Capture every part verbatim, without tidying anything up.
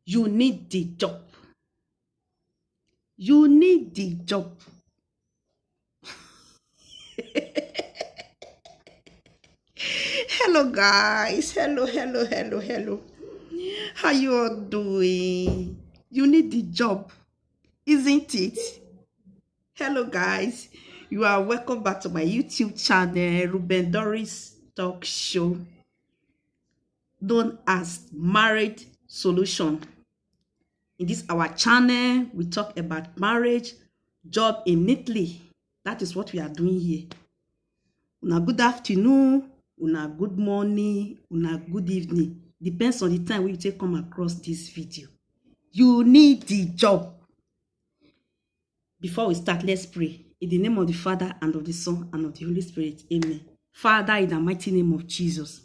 You need the job. You need the job. Hello, guys. Hello, hello, hello, hello. How you all doing? You need the job, isn't it? Hello, guys. You are welcome back to my YouTube channel, Ruben Doris Talk Show, known as Married Solution. In this our channel, we talk about marriage, job in Italy. That is what we are doing here. Una good afternoon, una good morning, una good evening. Depends on the time wey you take come across this video. You need the job. Before we start, let's pray. In the name of the Father, and of the Son, and of the Holy Spirit. Amen. Father, in the mighty name of Jesus,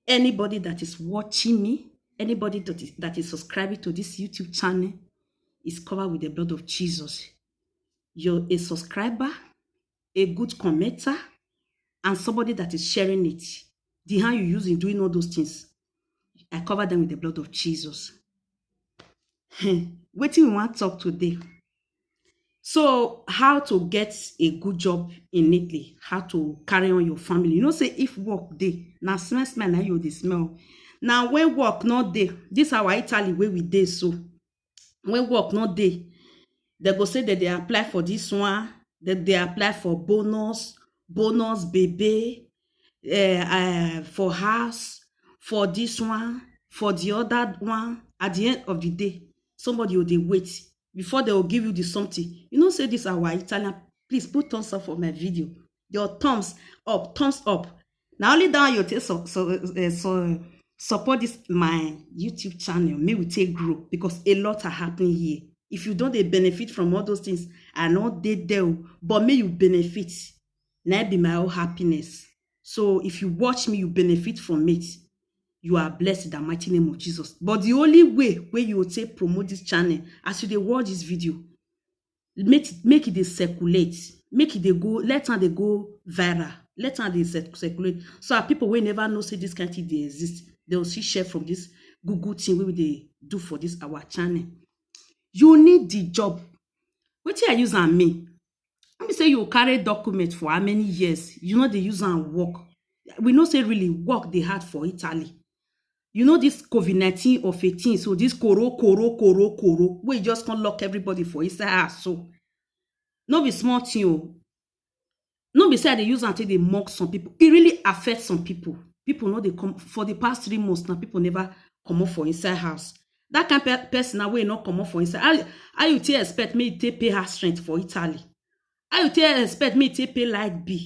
anybody that is watching me, anybody that is, that is subscribing to this YouTube channel is covered with the blood of Jesus. You're a subscriber, a good commenter, and somebody that is sharing it. The hand you use in doing all those things, I cover them with the blood of Jesus. Hmm. Wetin we wan talk today? So, how to get a good job in Italy, how to carry on your family. You know say if work dey, na smell smell na you dey smell. Na when work no dey, this our Italy wey we dey so, when work no dey, dem go say dem dey apply for this one, dem dey apply for bonus, bonus baby, eh, eh, for house, for this one, for the other one. At the end of the day, somebody go dey wait before dem go give you the something. You know say this our Italian, please put thumbs up for my video. Your thumbs up, thumbs up. Na only that one you take so, so, eh, so support this my YouTube channel, make we take grow, because a lot are happening here. If you don dey benefit from all those things, I no dey there o, but make you benefit. Na be my own happiness. So if you watch me, you benefit from it, you are blessed in the mighty name of Jesus. But the only way wey you go take promote this channel, as you dey watch this video, make, make e dey circulate, make e dey go, let am dey go viral, let am dey cir-, circulate, so that people wey never know say this kind thing dey exist, dem go still share from this good good thing wey we dey do for this our channel. You need the job. Wetin I use am mean? No be say you carry document for how many years, you no dey use am work. We know say really work dey hard for Italy. You know this COVID nineteen of a thing, so this koro, koro, koro, koro, wey just come lock everybody for inside house so. No be small thing o. No be say I dey use am take dey mock some people. E really affect some people. People no dey come for the past three months now. People never comot for inside house. That kind pe-, person now wey no comot for inside, how, how you take expect make e take pay house rent for Italy? How you take expect make e take pay light bill?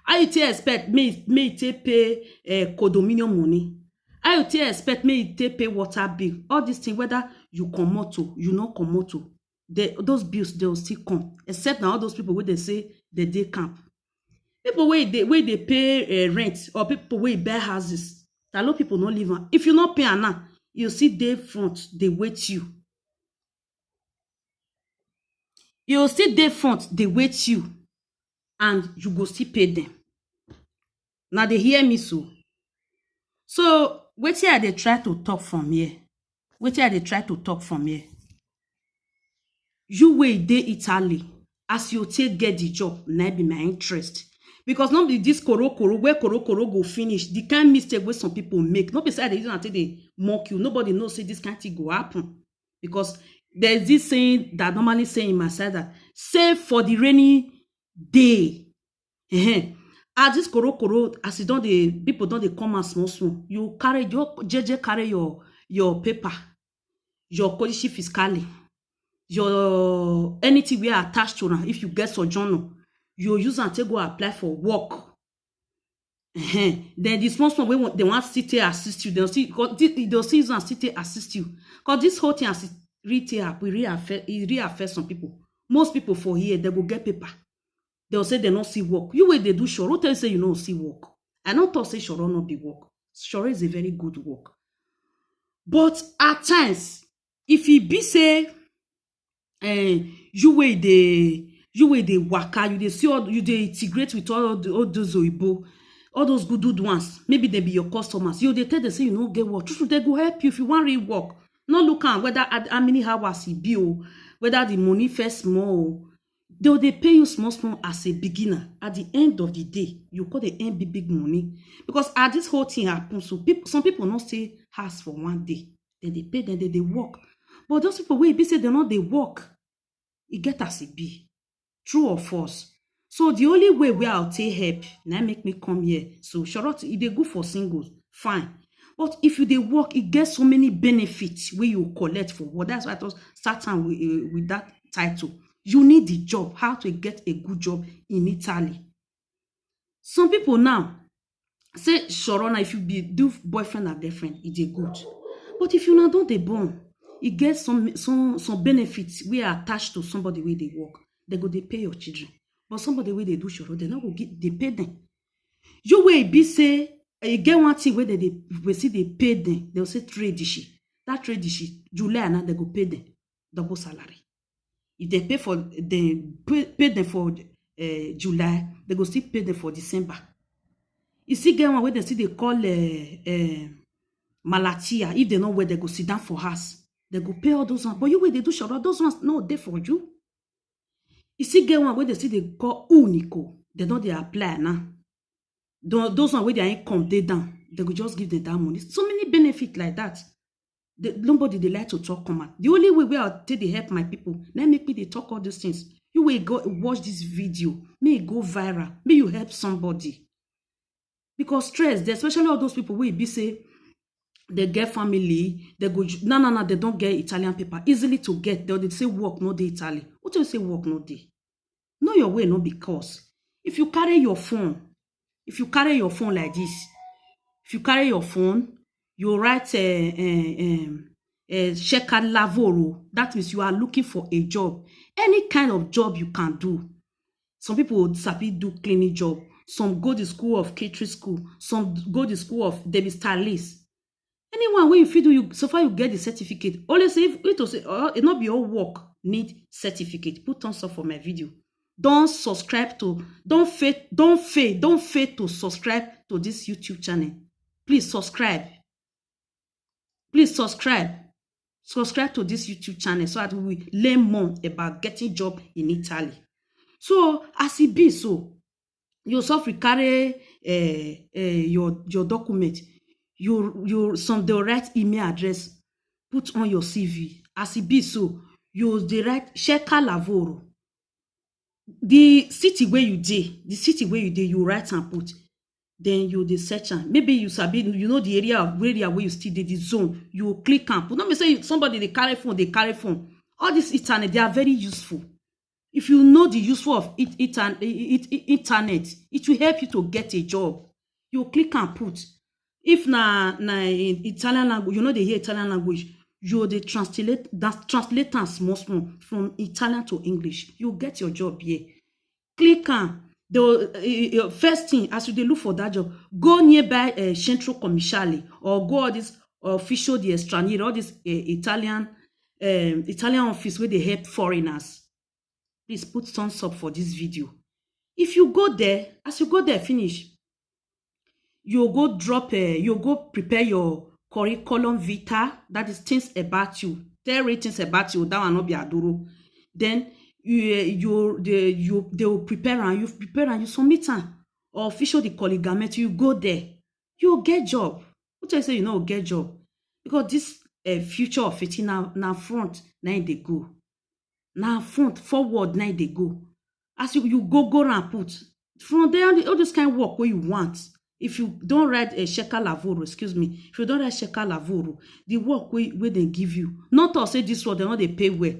How you take expect make, make e take pay, eh, condominium money? How you take expect make e take pay water bill? All these things, whether you comot o, you no comot o, they, those bills, they will still come. Except na all those people wey dey say they dey camp. People wey dey, wey dey pay, eh, rent, or people wey buy houses, talo people no leave am. If you no pay am now, you still dey front, dey wait you. You still dey front, dey wait you, and you go still pay them. Now they hear me so. So wetin I dey try to talk from here? Wetin I dey try to talk from here? You wey dey Italy, as you take get the job, na be my interest. Because no be this koro koro, where koro koro go finish, the kind mistake wey some people make, no be say I dey use am take dey mock you. Nobody know say this kind thing go happen. Because there's this saying that normally say in my side that, "Save for the rainy day." Ehen. As this koro koro, as e don dey, people don dey come out small small, you carry your jeje, carry your, your paper, your codice fiscale, your anything wey attach to am. If you get sojourner, you use am take go apply for work. Ehen. Then the small small wey wan, they wan still take assist you, they'll still, 'cause thi-, they'll still use am still take assist you. 'Cause this whole thing, as it really take happen, e really affect, e really affect some people. Most people for here, they go get paper. They'll say they no see work. You wey dey do shoro, who tell you say you no see work? I no talk say shoro no be work. Shoro is a very good work. But at times, if e be say, eh, you wey dey, you wey dey waka, you dey see all, you dey integrate with all the, all those oyibo, all those good good ones, maybe they be your customers. You dey tell them say you no get work. True true, they go help you if you wan really work. No look am whether how many hours e be o, whether the money first small o. They go dey pay you small small as a beginner. At the end of the day, you go dey earn big big money. Because as this whole thing happen so, people, some people no stay house for one day. Dem dey pay, dem dey work. But those people wey e be say dem no dey work, e get as e be. True or false? So the only way wey I take help na make me come here. So Shorot, e dey good for singles, fine. But if you dey work, e get so many benefits wey you collect for work. That's why I just start am with, uh, with that title. You need the job, how to get a good job in Italy. Some people now say, Shorona, if you be do boyfriend and girlfriend, e dey good. But if you now don dey born, e get some some some benefits wey are attached to somebody wey dey work. They go dey pay your children. But somebody wey dey do Shoro, they no go give, dey pay them. You wey e be say, e get one thing wey they dey, we see dey pay them. They'll say trade issue. That trade issue, July now they go pay them double salary. If they pay for, they pay, pay them for, uh, July, they go still pay them for December. You see, get one wey they see they call, uh, uh, Malatia. If they know where they go sit down for house, they go pay all those ones. But you wey they do Shoro, those ones no dey for you. You see, get one wey they see they call Unico. They don't they apply now. Tho- Those one wey their income dey down, they go just give them that money. So many benefits like that. The, nobody they like to talk come out. The only way where I take dey help my people, let make me they talk all these things. You will go watch this video, may e go viral, may you help somebody. Because stress, they, especially all those people wey be say they get family, they go no no no, they don't get Italian paper easily to get. They, they say work no dey Italy. What you say work no dey? Know your way, no because if you carry your phone, if you carry your phone like this, if you carry your phone, you write, uh, uh, um, uh, cerca lavoro. That means you are looking for a job. Any kind of job you can do. Some people sabi do cleaning job. Some go the school of catering school. Some go the school of demi stylist. Anyone wey you fit do, you so far you get the certificate. Always say if it was, uh, it not be all work need certificate. Put thumbs up for my video. Don't subscribe to, don't fail, don't fail, don't fail to subscribe to this YouTube channel. Please subscribe. Please subscribe. Subscribe to this YouTube channel so that we will learn more about getting job in Italy. So as e be so, you suffer carry, uh, uh, your your document. You you some dey write email address, put on your C V. As e be so, you dey write cerca lavoro. The city where you dey, the city where you dey, you write and put. Then you dey search am. Maybe you sabi, you know the area of area where you still dey, the zone. You click am put. No be say you, somebody dey carry phone, dey carry phone. All this internet, they are very useful. If you know the useful of it, it, it, it, internet, it will help you to get a job. You click and put. If na na in Italian language, you know they hear Italian language, you dey translate that translate am small small from Italian to English. You get your job here. Click am. The uh, uh, first thing as you dey look for that job, go nearby uh, Centro Commerciale or go all this Ufficio di Stranieri, all these uh, Italian um, Italian office where they help foreigners. Please put thumbs up for this video. If you go there, as you go there finish, you go drop, uh, you go prepare your curriculum vitae, that is things about you. Tell real things about you. That one not be aduro. Then you, uh, you, they, you, they will prepare and you prepare and you submit am. Or official the collegiate, you go there, you get job. Who tell you say you no get job? Because this uh, future of it na na front na im dey go. Na front forward na im dey go. As you you go go and put from there, all the- all those kind of work wey you want. If you don write a sheka lavoro, excuse me, if you don write sheka lavoro, the work wey wey dem give you, not talk say this work dem no dey pay well.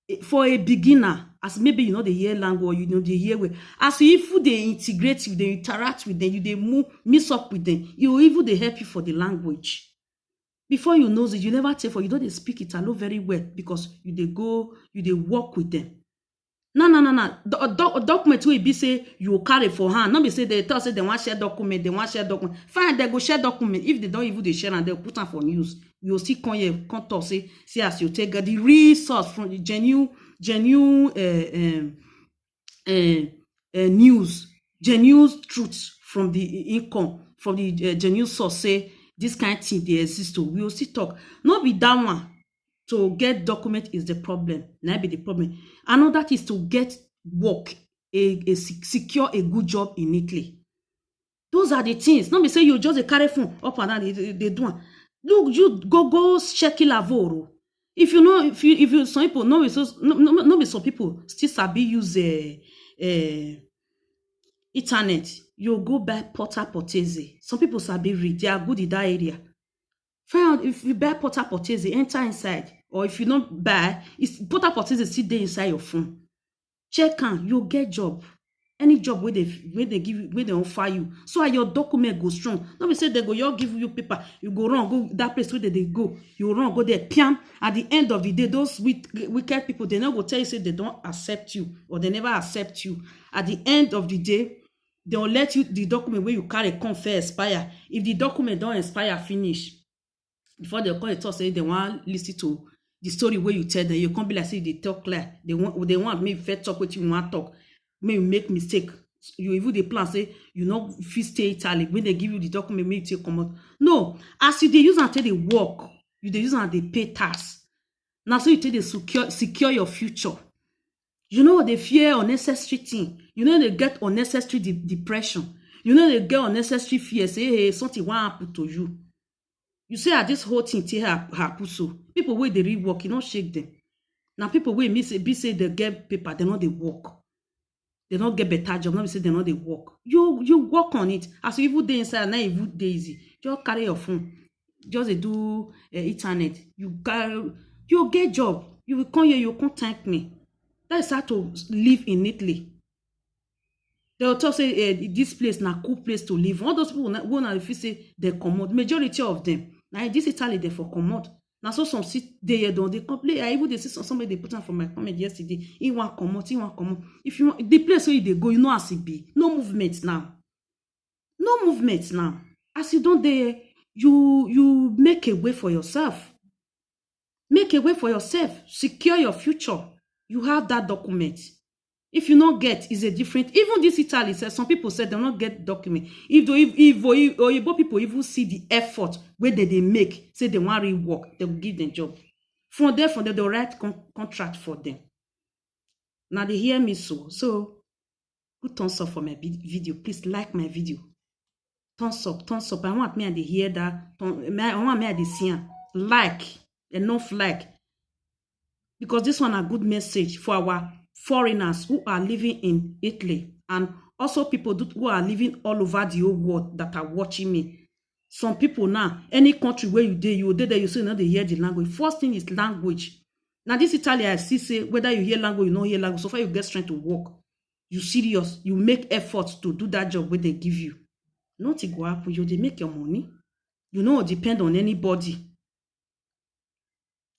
Eh, for a beginner, as maybe you no dey hear language, you no dey hear well, as you even dey integrate with them, interact with them, you dey move mix up with them, you even dey help you for the language. Before you know it, you never take for you don dey speak Italo very well because you dey go you dey work with them. Na na na na do, do, document wey be say you carry for hand, no be say they talk say they wan share document, they wan share document. Fine, they go share document. If they don even dey share am, they put am for news. You go still come here, come talk say see as you take get the real source from the genuine genuine uh, um, uh, uh, news, genuine truth from the income from the uh, genuine source say this kind thing dey exist o. We go still talk. No be that one. to get document is the problem. Na be the problem. Another thing is to get work, a, a se- secure a good job in Italy. Those are the things. No be say you just dey carry phone up and down, dey, dey, dey do am. Look, you go go check lavoro. If you know, if you if you some people no be so no no no be some people still sabi use uh, uh, internet. You go buy porta portese. Some people sabi read. They are good in that area. Find out if you buy porta portese, enter inside, or if you no buy, it's porta portese still dey inside your phone. Check am, you get job. Any job wey dey wey dey give you, wey dey offer you, so that your document go strong. No be say dem go just give you paper, you go run go that place wey dem dey go, you run go there, piam. At the end of the day, those wick- wicked people, they no go tell you say they don't accept you or they never accept you. At the end of the day, they will let you the document wey you carry come first expire. If the document don expire finish, before they come dey talk say they wan listen to the story wey you tell them, you come be like say you dey talk lie. They want they want make you first talk wetin you wan talk, make you make mistake. You even dey plan say you no fit stay Italy when they give you the document make you take comot. No, as you dey use am take dey work, you dey use am dey pay tax. Na so you take dey secure secure your future. You no dey fear unnecessary thing. You no dey get unnecessary de- depression. You no dey get unnecessary fear say hey, something wan happen to you. You see how this whole thing take hap- happen so. People wey dey read work, e no shake them. Na people wey me say be say they get paper, they no dey work. They no get better job, no be say they no dey work. You you work on it. As you even dey inside, na even dey easy. Just carry your phone, just dey do uh, internet. You carry you get job. You will come here, you come thank me. That is how to live in Italy. They will talk say eh, this place na cool place to live. All those people na- wey una feel say they comot, majority of them na in this Italy they for comot. Na so some sit dey here don dey complain. I even dey see some somebody dey put am for my comment yesterday. He wan comot, he wan comot. If you want, the place where you dey go, you know as e be. No movement now. No movement now. As you don dey, you you make a way for yourself. Make a way for yourself. Secure your future. You have that document. If you no get, is a different. Even this Italy says some people said they no get document. If the if, if Oyi- Oyibo people even see the effort where they, they make, say they want real work, they will give them job. From there, from there, they'll write con- contract for them. Now they hear me so. So put thumbs up for my vid- video. Please like my video. Thumbs up, thumbs up. I want me and they hear that. Thumb- me- I want me and they see am. Like, enough like. Because this one a good message for our foreigners who are living in Italy and also people do- who are living all over the whole world that are watching me. Some people now, any country where you dey, you dey there, you say no, they hear the language. First thing is language. Now this Italy, I see say whether you hear language, you no hear language, so far you get strength to work. You serious, you make effort to do that job where they give you. Nothing go happen. You they make your money. You no depend on anybody.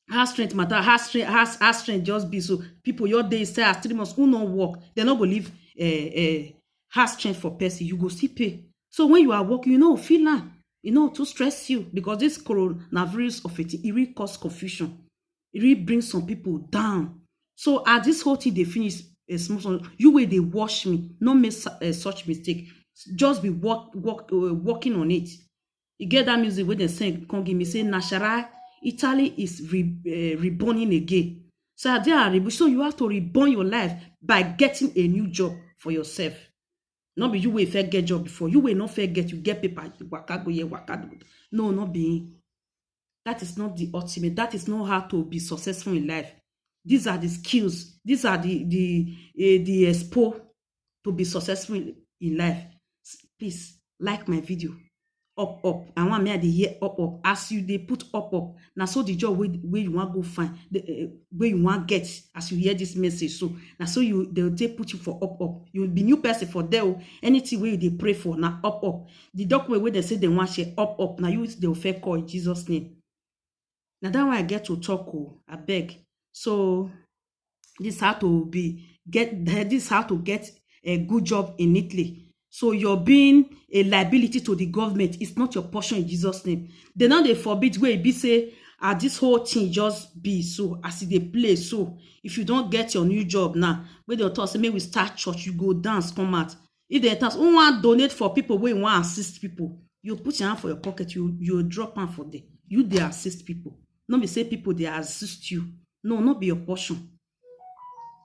Her strength matter, her strength, her, her strength just be so. People your day say as three months who no work, they no go leave uh, uh, her strength for person. You go still pay. So when you are working, you know feel am. You know to stress you because this coronavirus of it, it really cause confusion. It really brings some people down. So as this whole thing they finish a small small, you will they wash me. No make su- uh, such mistake. Just be work work uh, working on it. You get that music where they sing, come give me say Nashara, Italy is re, uh, reborning again. So are they are reborn. So you have to reborn your life by getting a new job for yourself. Not be you will fair get job before. You will not fair get you get paper. You waka go here, waka go. No, not being. That is not the ultimate. That is not how to be successful in life. These are the skills. These are the the uh, the expo to be successful in life. S- Please like my video. Up up. I want me I dey hear up up. As you dey put up up, na so the job wey wey you wan go find, the, uh, wey you wan get as you hear this message so, na so you dey take put you for up up. You be new person for there o. Anything wey you dey pray for na up up. The document wey dem say dem wan share up up, na you dey fair call in Jesus name. Na that one I get to talk o, abeg. So this how to be get this how to get a good job in Italy. So you're being a liability to the government. It's not your portion in Jesus' name. They now they forbid where it be say ah this whole thing just be so as it dey play so. If you don't get your new job now, where they talk say make we start church, you go dance come out. If they talk who want donate for people where you want assist people, you put your hand for your pocket, you you drop hand for them. You they assist people. No be say people dey assist you. No, no be your portion.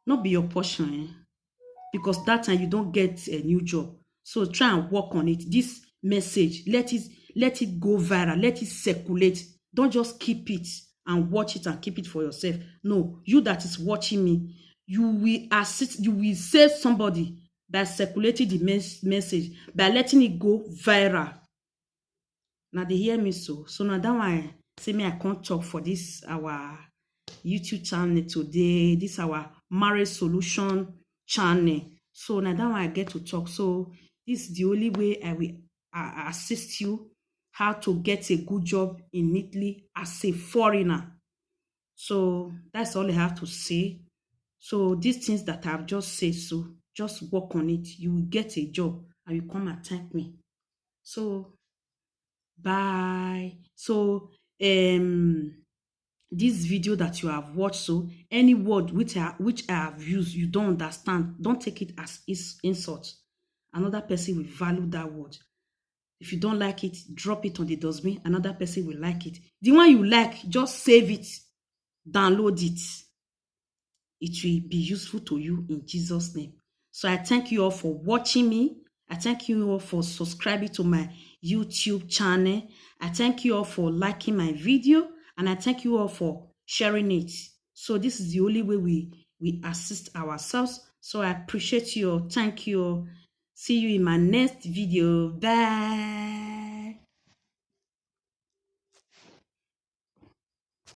No be your portion, eh? Because that time you don't get a new job. So try and work on it. This message, let it let it go viral, let it circulate. Don't just keep it and watch it and keep it for yourself. No, you that is watching me, you will assist, you will save somebody by circulating the mes- message, by letting it go viral. Now they hear me so. So now that why say me I can't talk for this our YouTube channel today. This our marriage solution channel. So now that why I get to talk. So this is the only way I will uh, assist you how to get a good job in Italy as a foreigner. So that's all I have to say. So these things that I've just said, so just work on it. You will get a job and you come and thank me. So bye. So um this video that you have watched, so any word which I which I have used, you don't understand, don't take it as is insult. Another person will value that word. If you don't like it, drop it on the dustbin. Another person will like it. The one you like, just save it, download it. It will be useful to you in Jesus' name. So I thank you all for watching me. I thank you all for subscribing to my YouTube channel. I thank you all for liking my video, and I thank you all for sharing it. So this is the only way we we assist ourselves. So I appreciate you all. Thank you all. See you in my next video. Bye.